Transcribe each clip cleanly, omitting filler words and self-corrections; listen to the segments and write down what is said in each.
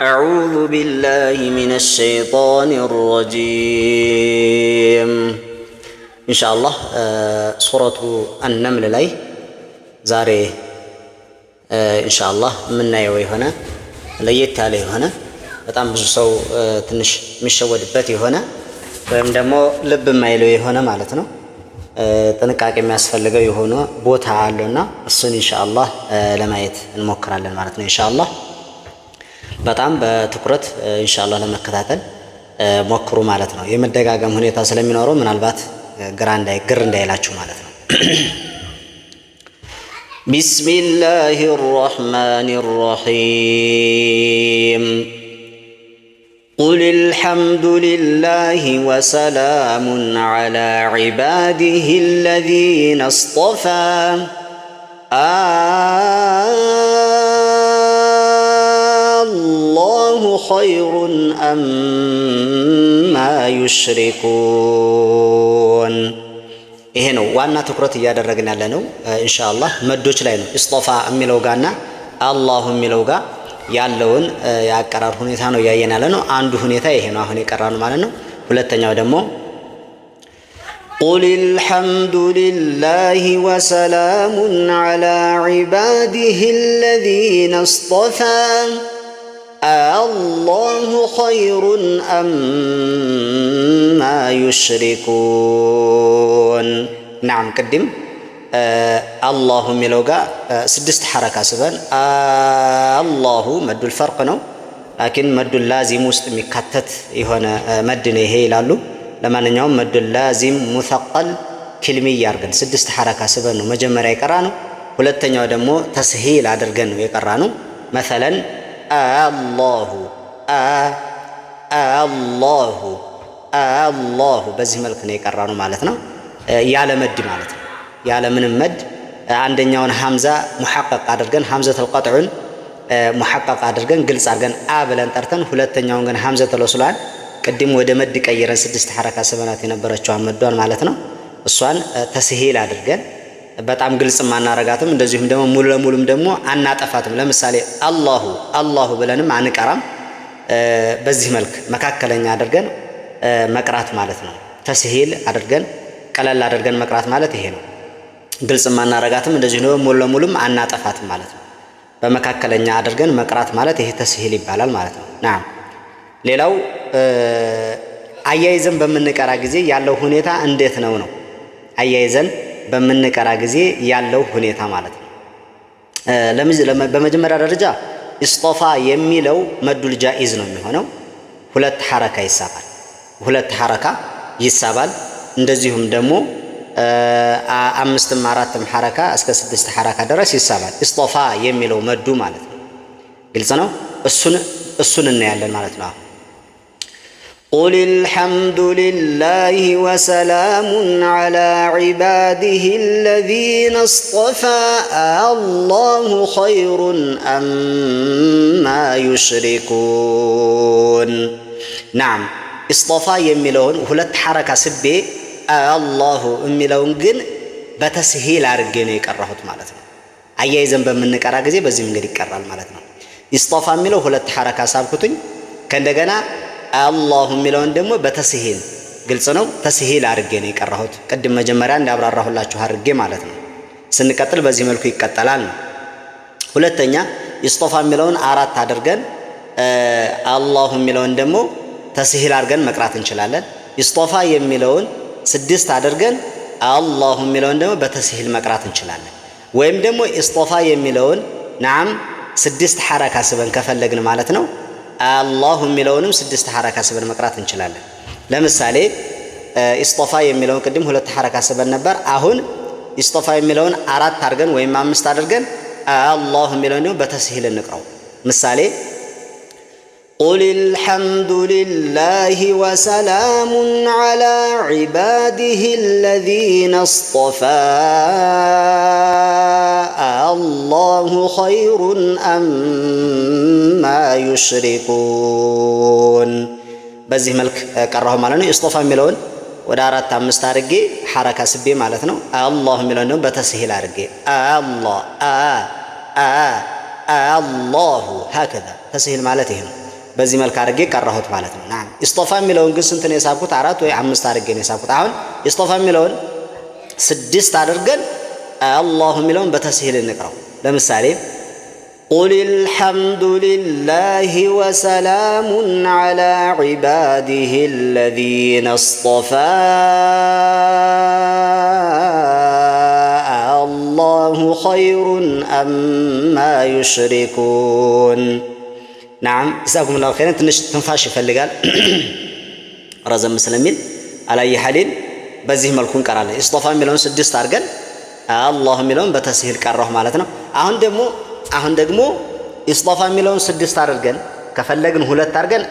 أعوذ بالله من الشيطان الرجيم። ኢንሻአላህ ሱረቱ አነምል ላይ ዛሬ ኢንሻአላህ የምናየው የሆነ ለየት ያለ የሆነ፣ በጣም ብዙ ሰው ትንሽ የሚሸወድበት የሆነ ወይም ደግሞ ልብ የማይለው የሆነ ማለት ነው፣ ጥንቃቄ የሚያስፈልገው የሆነ ቦታ አለውና እሱን ኢንሻአላህ ለማየት እንሞክራለን ማለት ነው። ኢንሻአላህ በጣም በትኩረት ኢንሻአላህ ለመከታተል ሞክሩ ማለት ነው። የመደጋገም ሁኔታ ስለሚኖረው ምናልባት ግራ እንዳይ ግር እንዳይላችሁ ማለት ነው። بسم الله الرحمن الرحيم። قل الحمد لله وسلام على عباده الذين اصطفى آلله خير أما يشركون። ይሄ ነው ዋና ትኩረት እያደረግን ያለ ነው። ኢንሻአላህ መዶች ላይ ነው። اصطفى የሚለው ጋና አላሁ የሚለው ጋር ያለውን የአቀራር ሁኔታ ነው እያየን ያለ ነው። አንዱ ሁኔታ ይሄ ነው አሁን የቀራነው ማለት ነው። ሁለተኛው ደግሞ قل الحمد لله وسلام على عباده الذين اصطفى آلله خير أما يشركون። نعم፣ ቅድም አላሁ የሚለው ጋር ስድስት ሐረካ ስበን አላሁ مد الفرق ነው። لكن مد لازم ውስጥ የሚካተት የሆነ መድ ነው ይሄ ይላሉ። ለማንኛውም مد لازم مثقل كلمي አድርገን ስድስት ሐረካ ስበን ነው መጀመሪያ የቀራነው። ሁለተኛው ደግሞ ተስሂል አድርገን ነው የቀራነው። مثلا አላሁ፣ አላሁ፣ አላሁ በዚህ መልክ ነው የቀራነው ማለት ነው። ያለ መድ ማለት ነው። ያለ ምንም መድ አንደኛውን ሐምዛ محقق አድርገን፣ همزة القطع ን محقق አድርገን፣ ግልጽ አድርገን አ ብለን ጠርተን፣ ሁለተኛውን ግን همزة الوصل ዋን ቅድም ወደ መድ ቀይረን ስድስት ሐረካ ስበናት የነበረችዋን መዷን ማለት ነው። እሷን ተስሂል አድርገን በጣም ግልጽ አናረጋትም። እንደዚሁም ደግሞ ሙሉ ለሙሉም ደግሞ አናጠፋትም። ለምሳሌ አላሁ አላሁ ብለንም አንቀራም። በዚህ መልክ መካከለኛ አድርገን መቅራት ማለት ነው። ተስሂል አድርገን ቀለል አድርገን መቅራት ማለት ይሄ ነው። ግልጽ አናረጋትም፣ እንደዚሁ ደግሞ ሙሉ ለሙሉም አናጠፋትም ማለት ነው። በመካከለኛ አድርገን መቅራት ማለት ይሄ ተስሂል ይባላል ማለት ነው። نعم፣ ሌላው አያይዘን በምንቀራ ጊዜ ያለው ሁኔታ እንዴት ነው ነው? አያይዘን በምንቀራ ጊዜ ያለው ሁኔታ ማለት ነው። በመጀመሪያ ደረጃ اصطفى የሚለው مد الجائز ነው የሚሆነው። ሁለት ሐረካ ይሳባል። ሁለት ሐረካ ይሳባል። እንደዚሁም ደግሞ አምስትም አራትም ሐረካ እስከ ስድስት ሐረካ ድረስ ይሳባል። اصطفى የሚለው መዱ ማለት ነው። ግልጽ ነው። እሱን እናያለን ማለት ነው። قل الحمد لله وسلام على عباده الذين اصطفى آلله خير أما يشركون። نعم፣ اصطفى የሚለውን ሁለት ሐረካ ስቤ አላሁ የሚለውን ግን በተስሂል አድርጌ ነው የቀራሁት ማለት ነው። አያይዘን በምንቀራ ጊዜ በዚህ መንገድ ይቀራል ማለት ነው። اصطفى የሚለው ሁለት ሐረካ ሳብኩትኝ፣ ከእንደገና አላሁ የሚለውን ደግሞ በተስሂል፣ ግልጽ ነው። ተስሂል አድርጌ ነው የቀራሁት። ቅድም መጀመሪያ እንዳብራራሁላችሁ አድርጌ ማለት ነው። ስንቀጥል በዚህ መልኩ ይቀጠላል ነው። ሁለተኛ اصطفى የሚለውን አራት አድርገን አላሁ የሚለውን ደግሞ ተስሂል አድርገን መቅራት እንችላለን። اصطفى የሚለውን ስድስት አድርገን አላሁ የሚለውን ደግሞ በተስሂል መቅራት እንችላለን። ወይም ደግሞ اصطفى የሚለውን نعم ስድስት ሐረካ ስበን ከፈለግን ማለት ነው። አላሁ የሚለውንም ስድስት ሐረካ ስበን መቅራት እንችላለን። ለምሳሌ اصطفى የሚለውን ቅድም ሁለት ሐረካ ስበን ነበር። አሁን اصطفى የሚለውን አራት አድርገን ወይም አምስት አድርገን አላሁ የሚለውን ደግሞ በተስሂል እንቅረው። ምሳሌ قل الحمد لله وسلام على عباده الذين اصطفى آلله خير أما يشركون። በዚህ መልክ ቀራሁ ማለት ነው። اصطفى የሚለውን ወደ አራት አምስት አድርጌ ሐረካ ስቤ ማለት ነው። አላሁ የሚለውን ደግሞ በተስሂል አድርጌ አላህ አላሁ هكذا ተስሂል ማለት ይሄ ነው። በዚህ መልክ አድርጌ ቀራሁት ማለት ነው። نعم اصطفى የሚለውን ግን ስንት ነው የሳብኩት? አራት ወይ አምስት አድርጌ ነው የሳብኩት። አሁን اصطفى የሚለውን ስድስት አድርገን الله የሚለውን በ تسهيل እንቅራው። ለምሳሌ قل الحمد لله وسلام على عباده الذين اصطفى الله خير أما يشركون። نعم جزاكم الله خيرا። ትንሽ ትንፋሽ ይፈልጋል ረዘም ስለሚል على أي حال በዚህ መልኩ እንቀራለን። اصطفى የሚለውን ስድስት አድርገን الله የሚለውን በ تسهيل ቀራሁ ማለት ነው። አሁን ደግሞ اصطفى የሚለውን ስድስት አድርገን ከፈለግን ሁለት አድርገን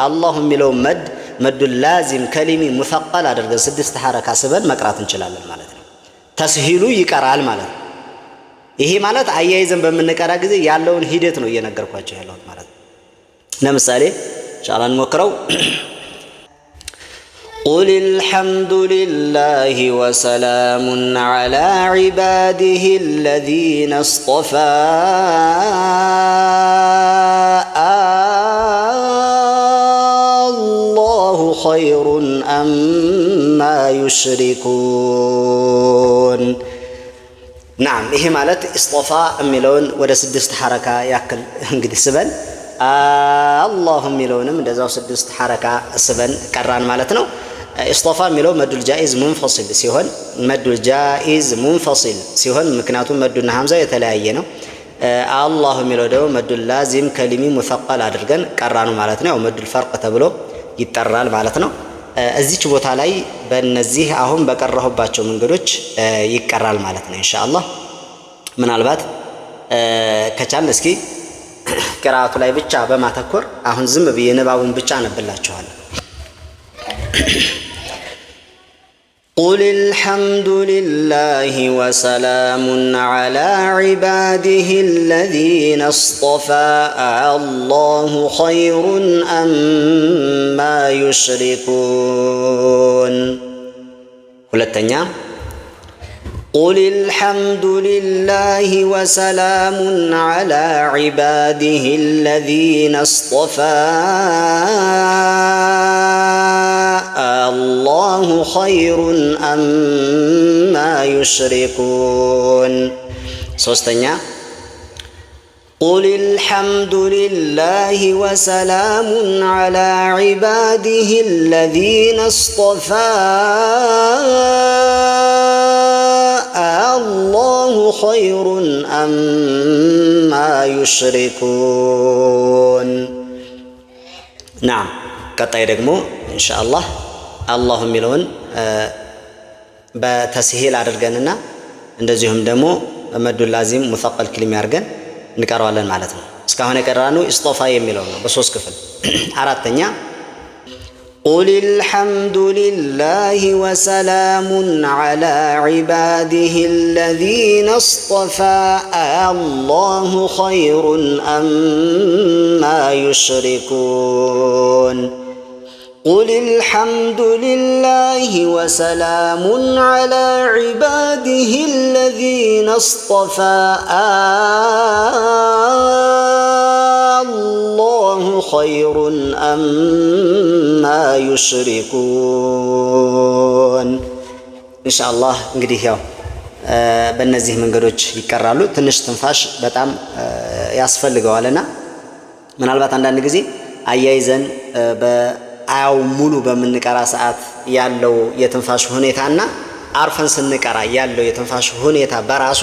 الله የሚለውን መድ مد لازم كلمي مثقل አድርገን ስድስት ሐረካ ስበን መቅራት እንችላለን ማለት ነው። ተስሂሉ ይቀራል ማለት ነው። ይሄ ማለት አያይዘን በምንቀራ ጊዜ ያለውን ሂደት ነው እየነገርኳችሁ ያለሁት ማለት ነው። ለምሳሌ ኢንሻአላህ እንሞክረው። قل الحمد لله وسلام على عباده الذين اصطفى الله خير أما يشركون። نعم ይሄ ማለት اصطفى የሚለውን ወደ ስድስት ሐረካ ያክል እንግዲህ ስበን الله የሚለውንም እንደዛው ስድስት ሐረካ ስበን ቀራን ማለት ነው። اصطفى የሚለው مد الجائز منفصل ሲሆን፣ مد الجائز منفصل ሲሆን ምክንያቱም መዱና ሀምዛ የተለያየ ነው። الله የሚለው ደግሞ مد لازم كلمي مثقل አድርገን ቀራኑ ማለት ነው። ያው مد الفرق ተብሎ ይጠራል ማለት ነው። እዚች ቦታ ላይ በእነዚህ አሁን በቀራሁባቸው መንገዶች ይቀራል ማለት ነው። ኢንሻአላህ ምናልባት ከቻልን እስኪ ቅራአቱ ላይ ብቻ በማተኮር አሁን ዝም ብዬ ንባቡን ብቻ አነብላችኋለሁ። قل الحمد لله وسلام على عباده الذين اصطفى الله خير أما يشركون። ሁለተኛ قل الحمد لله وسلام على عباده الذين اصطفى الله خير أما يشركون። ሶስተኛ قل الحمد لله وسلام على عباده الذين اصطفى الله خير أما يشركون። نعم ቀጣይ ደግሞ ኢንሻአላህ الله የሚለውን በ تسهيل አድርገንና እንደዚሁም ደግሞ مد لازم مثقل كلمي አድርገን እንቀረዋለን ማለት ነው። እስካሁን የቀራነው اصطفى የሚለው ነው በሶስት ክፍል። አራተኛ قل الحمد لله وسلام على عباده الذين اصطفى الله خير أما يشركون። قل الحمد لله وسلام على عباده الذين اصطفى الله خير أما يشركون። ኢንሻአላህ እንግዲህ ያው በእነዚህ መንገዶች ይቀራሉ። ትንሽ ትንፋሽ በጣም ያስፈልገዋልና ምናልባት አንዳንድ ጊዜ አያይዘን በአያው ሙሉ በምንቀራ ሰዓት ያለው የትንፋሽ ሁኔታና አርፈን ስንቀራ ያለው የትንፋሽ ሁኔታ በራሱ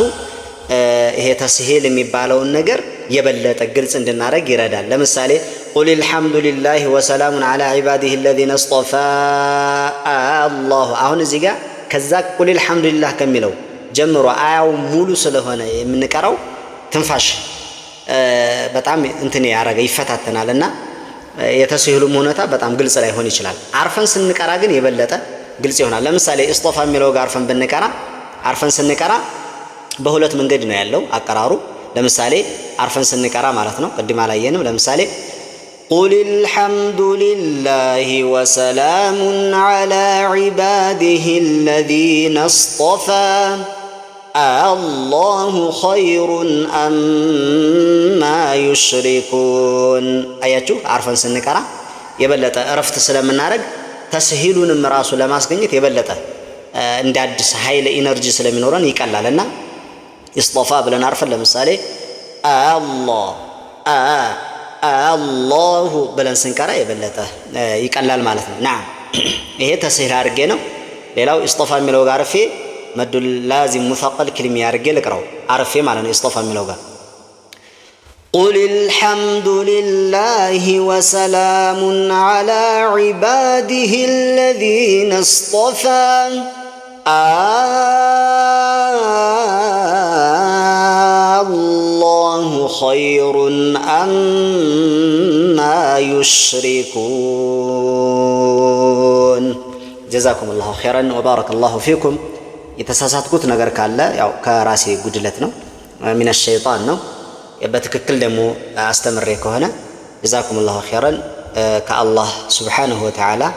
ይሄ تسهيل የሚባለውን ነገር የበለጠ ግልጽ እንድናደርግ ይረዳል። ለምሳሌ قل الحمد لله وسلام على عباده الذين اصطفى الله። አሁን እዚህ ጋር ከዛ قل الحمد لله ከሚለው ጀምሮ አያው ሙሉ ስለሆነ የምንቀራው ትንፋሽ በጣም እንትን ያረገ ይፈታተናል እና የተስሂሉም ሁኔታ በጣም ግልጽ ላይሆን ይችላል። አርፈን ስንቀራ ግን የበለጠ ግልጽ ይሆናል። ለምሳሌ اصطفى የሚለው ጋር አርፈን ብንቀራ፣ አርፈን ስንቀራ በሁለት መንገድ ነው ያለው አቀራሩ። ለምሳሌ አርፈን ስንቀራ ማለት ነው፣ ቅድም አላየንም። ለምሳሌ قل الحمد لله وسلام على عباده الذين اصطفى። آلله خير أما يشركون። አያችሁ፣ አርፈን ስንቀራ የበለጠ እረፍት ስለምናደርግ ተስሂሉንም ራሱ ለማስገኘት የበለጠ እንደ አዲስ ኃይል energy ስለሚኖረን ይቀላል። እና اصطفى ብለን አርፈን ለምሳሌ አላህ አላሁ ብለን ስንቀራ የበለጠ ይቀላል ማለት ነው። نعم፣ ይሄ ተስሂል አድርጌ ነው። ሌላው اصطفى የሚለው ጋር አርፌ መዱ ላዚም ሙሰቀል ክልሚ አድርጌ ልቅረው አርፌ ማለት ነው። اصطفى የሚለው ጋር قل الحمد لله وسلام على عباده الذين اصطفى آلله خير أما يشركون። جزاكم الله خيرا وبارك الله فيكم። የተሳሳትኩት ነገር ካለ ያው ከራሴ ጉድለት ነው፣ من الشيطان ነው። በትክክል ደግሞ አስተምሬ ከሆነ جزاكم الله خيرا ከአላህ سبحانه وتعالى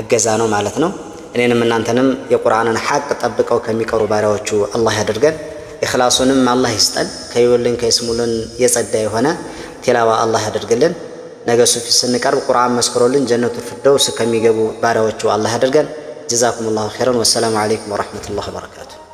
እገዛ ነው ማለት ነው። እኔንም እናንተንም የቁርአንን ሐቅ ጠብቀው ከሚቀሩ ባሪያዎቹ አላህ ያደርገን። ኢኽላሱንም አላህ ይስጠን። ከይውልን ከይስሙልን የጸዳ የሆነ ቲላዋ አላህ ያደርግልን። ነገ እሱ ፊት ስንቀርብ ቁርአን መስክሮልን ጀነቱ ፊርደውስ ከሚገቡ ባሪያዎቹ አላህ ያደርገን። جزاكم الله خيرا። والسلام عليكم ورحمة الله وبركاته።